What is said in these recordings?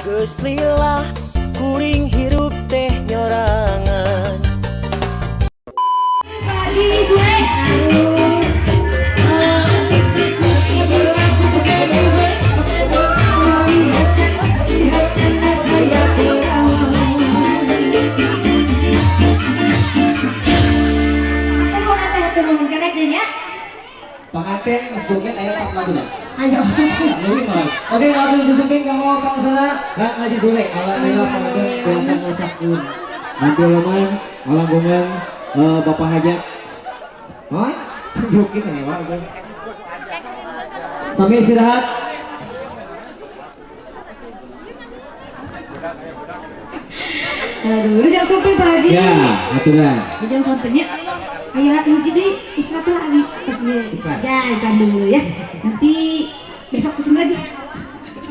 Geus lila kuring hirup teh nyorangan. Pagi sore. Panganten geus joget aya tak lagu. Ayo. Oke, lagu disemping kamu pangsana Kang Haji Sule. Alhamdulillah panganten biasa ngasakeun. Nanti leman ngalangkungan Bapak Hajat. Hah? Joget ya, Pak. Sambil istirahat. Aduh, jangan sampai Pak Haji. Ya, aturan. Jangan sampainya. Ayo hati hiji deui, istirahat lagi. Ya, ikan dulu ya. Nanti besok kesini lagi.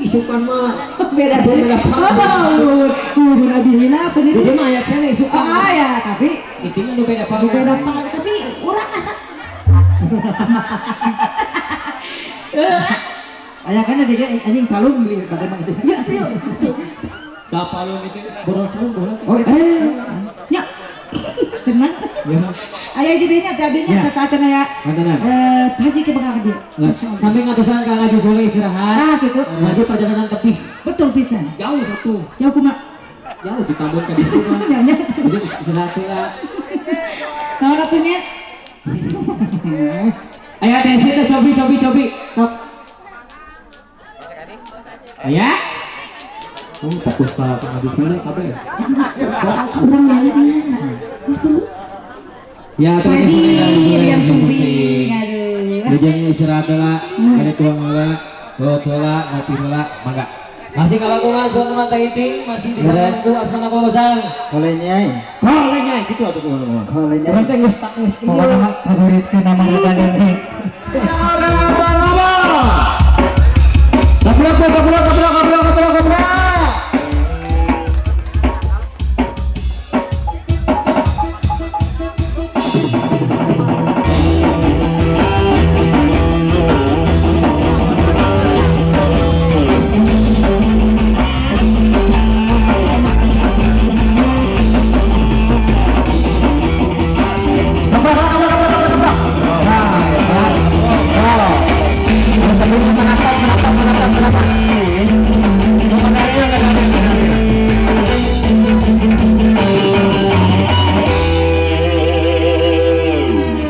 Isukan mah beda. Oh, kudu nabi hilaf ini. Itu mah ayatnya isukan. Ah ya, tapi intinya nu beda pangan. Beda pangan, tapi urang asa. Aya kan dia anjing calung beli kata mah itu. Ya, tuh. Da palung itu boros calung boros. Oh, Ya. Tenang. Ya. Aya jadinya tadinya kata acan aya. Haji ke bakal dia. Sampai ngatusan Kang Haji Sule istirahat. Nah, gitu. Lagi perjalanan tepi. Betul pisan. Jauh satu. Jauh kumaha? Jauh di Tambun ke ditu mah. Ya nya. Jadi istirahat heula. Naon atuh nya? Aya Desi teh cobi cobi cobi. Sok. Aya? Oh, fokus ka Kang Haji Sule kabeh. Urang nya. Ya, terima kasih. Aduh. Lujeng istirahat heula, ada tuang heula, bawa heula, ngopi heula, mangga. Masih kalangkungan sonteman teh masih di sana ku asmana kolosang. Kolenyai. Kolenyai gitu atuh kumaha. Kolenyai. Urang teh geus tak geus ieu. Pokona favoritkeun nama Dani. Kabrok kabrok kabrok kabrok kabrok kabrok.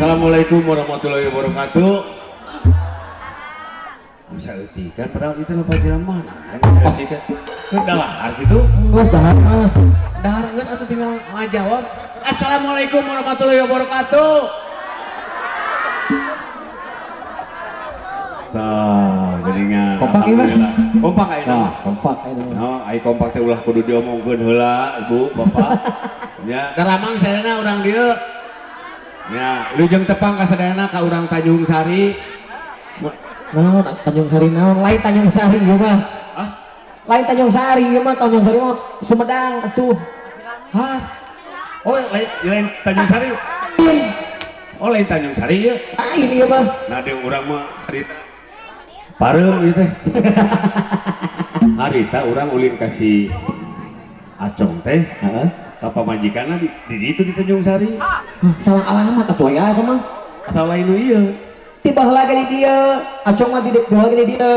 Assalamualaikum warahmatullahi wabarakatuh. Bisa euti kan padahal itu lupa jalan mana? Euti kan. Kan dahar gitu. Geus dahar mah. Dahar geus atuh tinggal ngajawab. Assalamualaikum warahmatullahi wabarakatuh. Tah, jadinya kompak ieu mah. Kompak ayeuna. Nah, kompak ayeuna. No, ai kompak teh ulah kudu diomongkeun heula, Ibu, Bapak. Nya, daramang sadayana urang dieu. Ya, lujeng tepang ka sadayana ka urang Tanjung Sari. Naon Tanjung Sari naon? Lain Tanjung Sari ieu mah. Hah? Lain Tanjung Sari ieu mah, Tanjung Sari mah Sumedang atuh. Hah? Oh, lain Tanjung Sari. Oh, lain Tanjung Sari ieu. Lain ieu mah. Nah, deung urang mah harita pareum ieu teh. Harita urang ulin ka si Acong teh. Heeh. Ka pamajikanna di ditu di Tanjung Sari. Salah alamat atuh aya eta mah. Atau lain nu ieu. Ti baheula ge di dieu, Acong mah di baheula ge di dieu.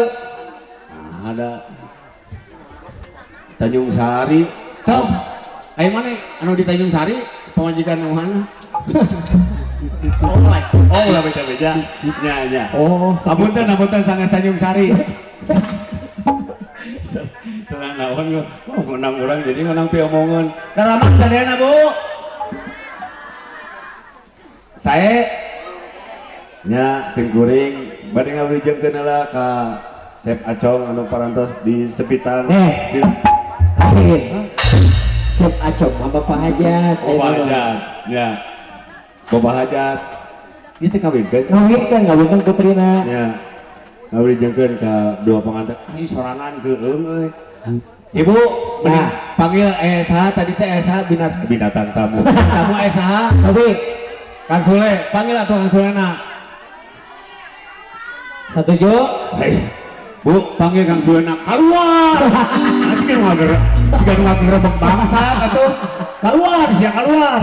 Nah, ada Tanjung Sari. Cong. Aya mana anu di Tanjung Sari pamajikan nu mana? Oh, lain. Oh, ulah beja-beja. Nya, nya. Oh, apunten apunten sanges Tanjung Sari. Senang naon oh, menang urang jadi menang piomongan. Daramang sadayana, Bu. Sae nya sing kuring bade ngawijengkeun heula ka Cep Acong anu parantos di sepitan. Di Cep Acong mah Bapak Hajat. Oh, Bapak Hajat. Nya. Bapak Hajat. Ieu teh kawinkeun. Ngawinkeun, ngawinkeun putrina. Nya. Ngawijengkeun ka dua pengantin. Ayo sorangan keueung euy. Ibu, nah, panggil saha tadi teh saha binatang tamu. Tamu saha? Tapi Kang Sule, panggil atuh Kang Sulena. Setuju? Hei. Bu, panggil Kang Sulena keluar. Asik nu ngagerebek bangsa atuh. Keluar sia keluar.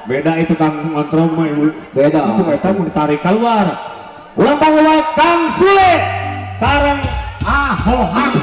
Beda itu Kang Ngontrong mah ibu. Beda. Itu eta mun ditarik keluar. Ulang panggil wae Kang Sule sareng Ahohang.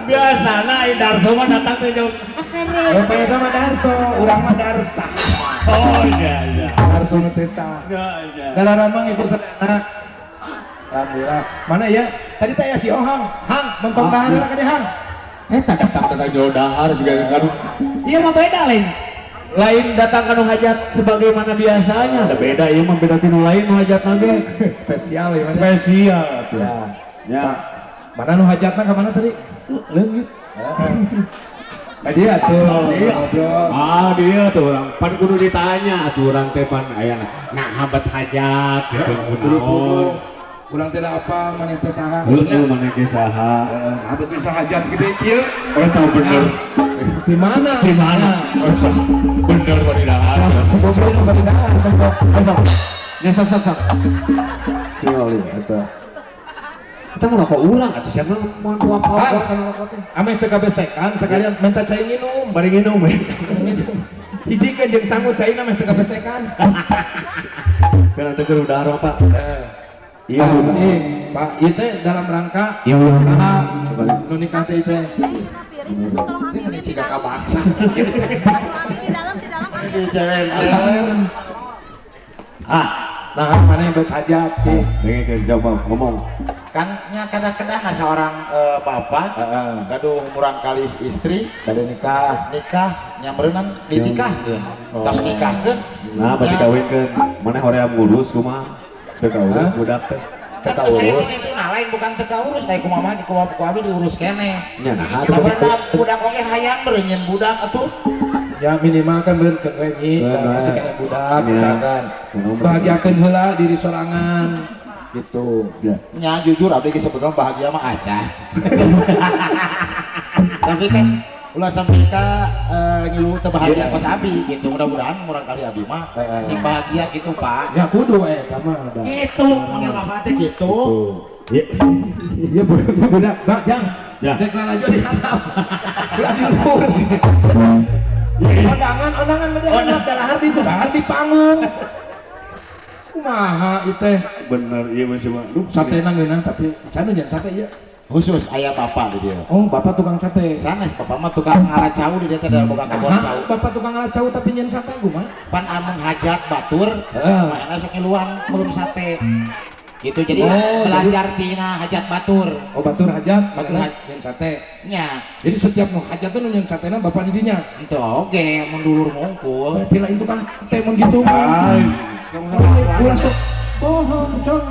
Biasana Darso mah datang teh jauh. Oh, paneta mah Darso, urang mah Darsa. Oh iya iya. Darso nu teh sah. Iya iya. Dalaran mah itu sadana. Alhamdulillah. Mana ya? Tadi teh aya si Ohang. Hang, mentong dahar lah ka Hang. Eta datang teh jauh dahar siga kanu. Iya mah beda lain. Lain datang kanu hajat sebagaimana biasanya. Ada beda ieu mah beda tinu lain nu hajatna ge. Spesial ieu mah. Spesial atuh. Ya. Ya. Mana nu hajatna ka mana tadi? Leungit. Nah dia tuh ngobrol. Ah dia tuh orang pan kudu ditanya atuh urang teh pan aya nah habat hajat gitu kunaon. Urang teh apa maneh teh saha? Heueuh maneh teh saha? Habat bisa hajat gede kieu. Oh tahu bener. Di mana? Di mana? Bener bari dahar. Ngobrol bari dahar. Sok. Ya sok sok sok. Tinggal eta. Kita ngerokok urang atuh siapa mau rokok rokok teh. Ameh teu kabesekan sekalian minta cai nginum. Bari nginum we. Hijikeun jeung sangu caina meh teu kabesekan. Kana teh keur dahar Pak. Iya, Pak, ieu teh dalam rangka saha nu nikah teh teh. Tolong ambilin di dalam. Aduh, ambil di dalam, ambil. Ah, nah mana yang berhajat sih? Pengen coba ngomong. Kan nya kadang-kadang seorang bapak gaduh murangkalih istri, bade nikah, nikah nya meureunnan ditikahkeun. Tos nikahkeun. Nah, berarti kawinkeun. Maneh hoream ngurus kumaha? Teu kaurus budak teh. Teu kaurus. Nah, lain bukan teu kaurus, da kumaha mah ku abi diurus keneh. Nya nah, budak oge hayang meureun budak atuh. Ya minimal kan meureun keun we nyi, masih kena budak misalkan. Bahagiakeun heula diri sorangan gitu. Ya jujur abdi ge sebetulnya bahagia mah acan. Tapi kan ulah sampai ka ngilu teu bahagia kos abi gitu. Mudah-mudahan murang kali abi mah sing bahagia gitu, Pak. Ya kudu eta mah ada. Gitu, mun bapak teh gitu. Iya budak, Bang, Jang. Dek lalajo di handap. Ulah di luhur. Ondangan mah di handap, dahar di dahar di panggung. Kumaha ieu teh? Bener ieu mah sih mah. Duh, satena ngeunah tapi can nyen sate ieu. Khusus aya bapak di dia. Oh, bapak tukang sate. Sanes bapak mah tukang ngala cau di dia teh da boga kebon cau. Bapak tukang ngala cau tapi nyen sate kumaha? Pan amun hajat batur, mana sok ngiluan belum sate. Gitu jadi belajar tina hajat batur. Oh, batur hajat, batur nyen sate. Nya. Jadi setiap nu hajat teh nu nyen satena bapak di dinya. Henteu oge mun dulur mungkul. Berarti lain tukang sate mun gitu. Ulah sok bohong, Cong.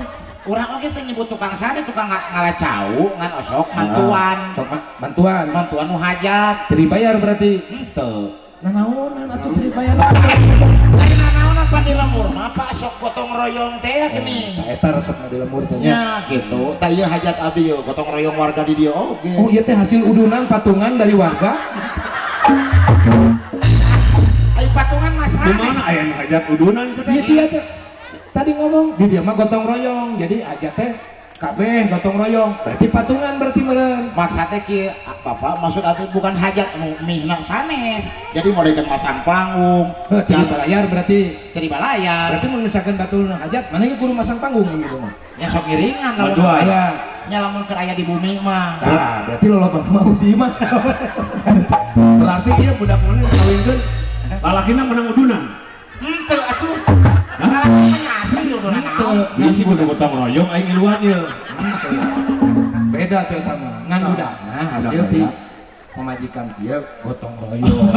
Urang oge teh nyebut tukang sate, tukang ngala cau, ngan osok mantuan. Sok mantuan. Mantuan nu hajat. Teu dibayar berarti. Henteu. Nanaonan atuh teu dibayar. Lain nanaonan pan di lemur mah Pak sok gotong royong teh geuning. Tah eta resepna di lemur teh nya. Nya gitu. Tah ieu hajat abdi ieu gotong royong warga di dieu oge. Oh ieu teh hasil udunan patungan dari warga. Ai patungan mah sanes. Di mana aya nu hajat udunan teh? Ieu sia teh. Tadi ngomong di dia mah gotong royong, jadi aja teh kabeh gotong royong. Berarti patungan berarti meureun. Maksudnya ki Bapak maksud abdi bukan hajat nu mihna sanes. Jadi mulai masang panggung, heuh ti balayar berarti. Ti balayar. Berarti mun misalkan batur hajat, mana ge kudu masang panggung gitu mah. Ya sok ngiringan lamun aya. Nya lamun keur aya di bumi mah. Nah, berarti loloba mah di mah. Berarti ieu budak mana kawinkeun lalakina menang udunan. Henteu atuh. Lalaki mah asli udunan naon. Bisi kudu gotong royong aing ngiluan ieu. Beda tuh eta mah. Ngan budakna hasil ti pamajikan sia gotong royong.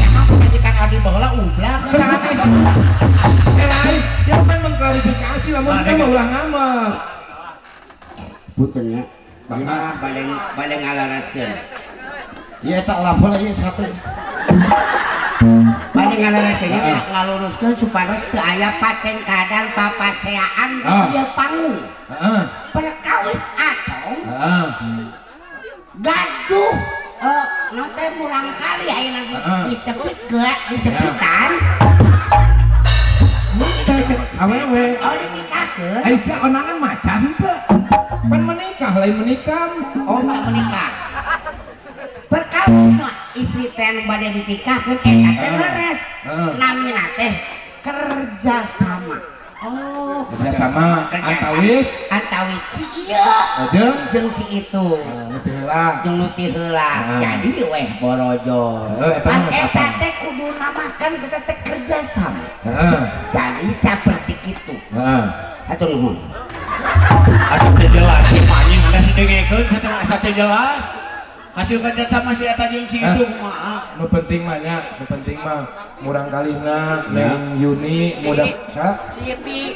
Emang pamajikan abdi baheula ublak sanes. Eh lain, dia kan mengklarifikasi lamun kita mah ulah ngamek. Punten nya. Bangga bade ngalaraskeun. Ieu eta lapor ieu sate. Bade ngalaraskeun ngaluruskeun supados teu aya pacengkadan papaseaan di ieu panggung. Heeh. Perkawis acong. Heeh. Gaduh naon teh murang kali ayeuna disepitkeun, disepitan. Awewe. Oh dinikahkeun. Aisyah onangan macan teu. Pan menikah lain menikam. Oh menikah. Perkawis istri teh nu bade ditikahkeun eta teh leres. Namina teh kerja sama. Oh, kerja sama antawis antawis si ieu jeung si itu. Nu ti heula. Jeung nu ti heula. Jadi weh borojo. Pan eta teh kudu namakan kita teh kerja sama. Heeh. Jadi saperti kitu. Heeh. Atur nuhun. Asa teh jelas si anjing anda si dengekeun sateh asa teh jelas. Hasil kerja sama si eta jeung si itu kumaha. Nu penting mah nya, nu penting mah murang kalihna Neng Yuni mudah sa Siti.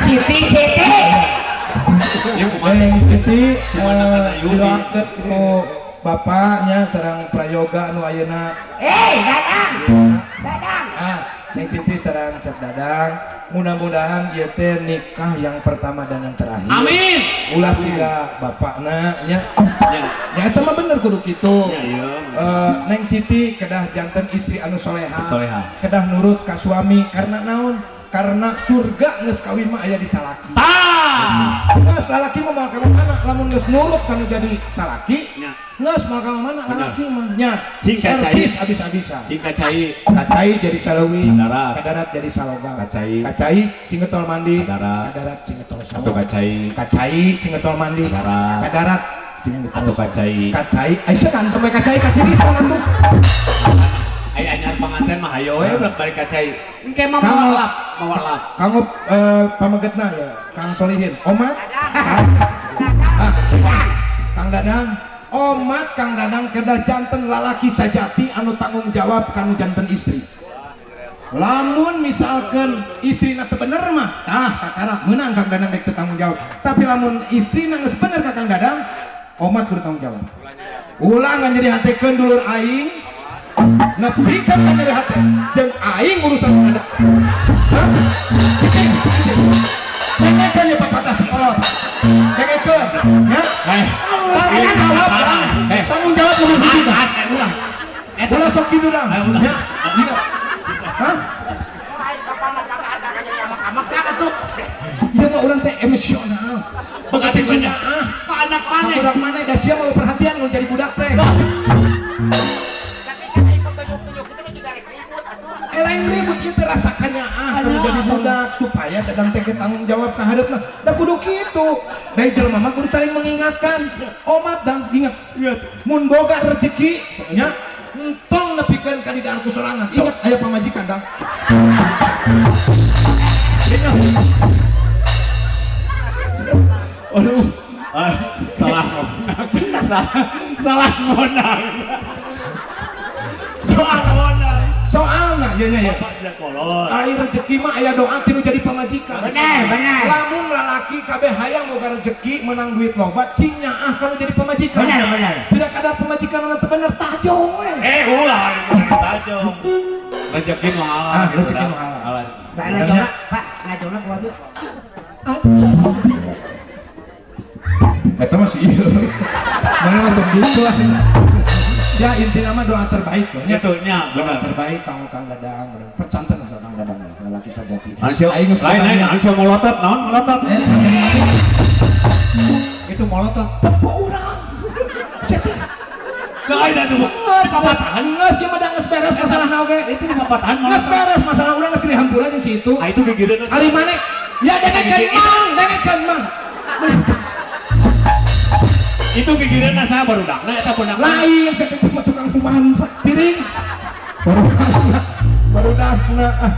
Siti Siti. Neng Siti didoakeun ku bapaknya sareng Prayoga nu ayeuna. Eh, Dadang. Dadang. Ah, Neng Siti sareng Cep Dadang. Mudah-mudahan ieu teh nikah yang pertama dan yang terakhir. Amin. Ulah siga bapakna nya. Nya eta mah bener kudu kitu. Neng Siti kedah janten istri anu soleha. Kedah nurut ka suami karena naon? Karena surga geus kawin mah aya di salaki. Tah. Geus lalaki mah moal ka mana lamun geus nurut kanu jadi salaki. Geus moal ka mana lalaki mah nya. Servis abis-abisan. Sing kacai. Kacai jadi saleuwi, kadarat jadi saloga. Kacai. Kacai cingetol mandi, kadarat cingetol sawah. Atau kacai. Kacai cingetol mandi, kadarat cingetol. Atau kacai. Kacai, aisyah kan tempe kacai kaciri sana tuh. Ai anyar panganten mah hayo we balik kacai. Engke mah mawa lap, mawa lap. Kanggo pamegetna ya, Kang Solihin. Omat. Kang Dadang. Omat Kang Dadang kedah janten lalaki sajati anu tanggung jawab kanu janten istri. Lamun misalkan istrina teu bener mah, tah kakara meunang Kang Dadang rek teu tanggung jawab. Tapi lamun istrina geus bener ka Kang Dadang, omat kudu tanggung jawab. Ulah nganyeri hatekeun dulur aing. Nepikeun ka nyeri hate jeung aing urusan ada. Hah? Dengekeun ya papadah kolot. Dengekeun ya. Tanggung jawab, tanggung jawab kudu hiji. Ulah sok kitu dang. Ya. Hah? Ieu mah urang teh emosional. Bekati banyak. Anak maneh. Budak maneh da sia mau perhatian mun jadi budak teh. Lain ribut ieu teh rasakannya kudu jadi budak supaya dadang teh tanggung jawab ka hareupna. Da kudu kitu. Da jelema mah kudu saling mengingatkan. Omat dang ingat. Mun boga rezeki nya entong nepikeun ka didaan ku sorangan. Ingat aya pamajikan dang. Ingat. Aduh, salah. Salah ngonang. Soal ngonang. Soalna ieu nya ya. Ai rezeki mah aya doa tinu jadi pamajikan. Bener, bener. Lamun lalaki kabeh hayang boga rezeki menang duit loba cing nyaah kalau jadi pamajikan. Bener, bener. Tidak ada pamajikan anu teu bener tajong we. Ulah tajong. Rezeki nu halal. Ah, rezeki nu halal. Pak ngajona, Pak ngajona kumaha bieu? Eta mah sih ieu. Mana masuk gitu lah. Ya intinya mah doa terbaik loh. Itu nya doa terbaik kang Kang Dadang, percanten lah Kang Dadang. lalaki sajati. Aing lain lain molotot naon molotot. Itu molotot. Tepo urang. Lain atuh. Papatahan geus ieu mah da geus beres masalahna oge. Itu papatahan molotot. Geus beres masalah urang geus dihampura jeung si itu. Ah itu gigireun. Ari maneh? Ya dengekeun mang, dengekeun mang. Itu gigireun saha barudakna eta pundakna. Lain saya teh mah tukang kumahan piring. Barudakna ah.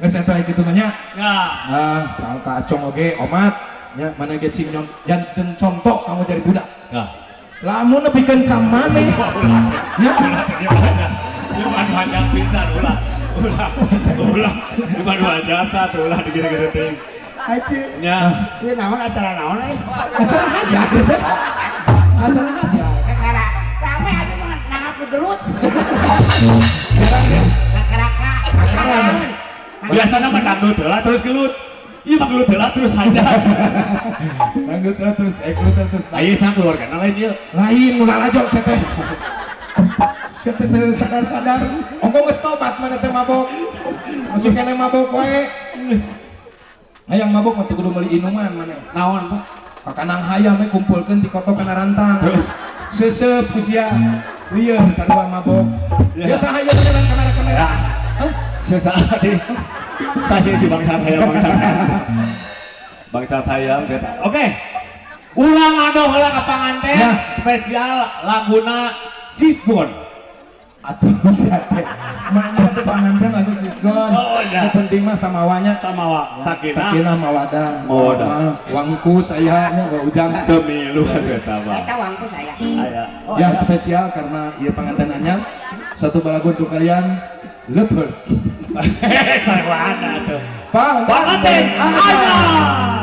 Geus eta kitu mah nya. Ya. Ah, ka Acong oge omat nya mana ge cing janten contoh kamu jadi budak. Nah. Lamun nepikeun ka maneh. Nya. Ieu mah hajat pisan ulah. Ulah. Ulah. Ieu mah hajat ulah digere-gere teuing. Aci. Nya. Ieu naon acara naon euy? Acara hajat. Acara hajat. Kakara rame abi mah nangap gelut. Kakaraka. Biasana mah dangdut heula terus gelut. Ieu mah gelut heula terus hajat. Dangdut heula terus gelut terus. Aya sang keluargana lain ieu. Lain nu lalajo sia teh. Sia teh teu sadar-sadar. Ongko geus tobat maneh teh mabok. Masih keneh mabok wae. Hayang mabok mah teu kudu meuli inuman maneh. Naon, Pak? Kakanang hayam we kumpulkeun ti koto kana rantang. Seuseup ku sia. Lieur sarua mabok. Biasa hayam jalan kamera-kamera. Hah? Sesaat di stasiun si bangsat hayam bangsat. Bangsat hayam eta. Oke. Ulang adoh heula ka panganten ya. Spesial laguna Sisgon. Atuh sia teh. Maknya teh panganten lagu Sisgon. Oh, ya. Nu penting mah samawanya samawa. Sakinah. Sakinah mawadah. Mawadah. Wangku saya nya Ujang pemilu eta mah. Eta wangku saya. Aya. Oh, ya spesial karena ieu panganten anyar. Satu balagu untuk kalian. Leper. Sarwana tuh. Panganten anyar.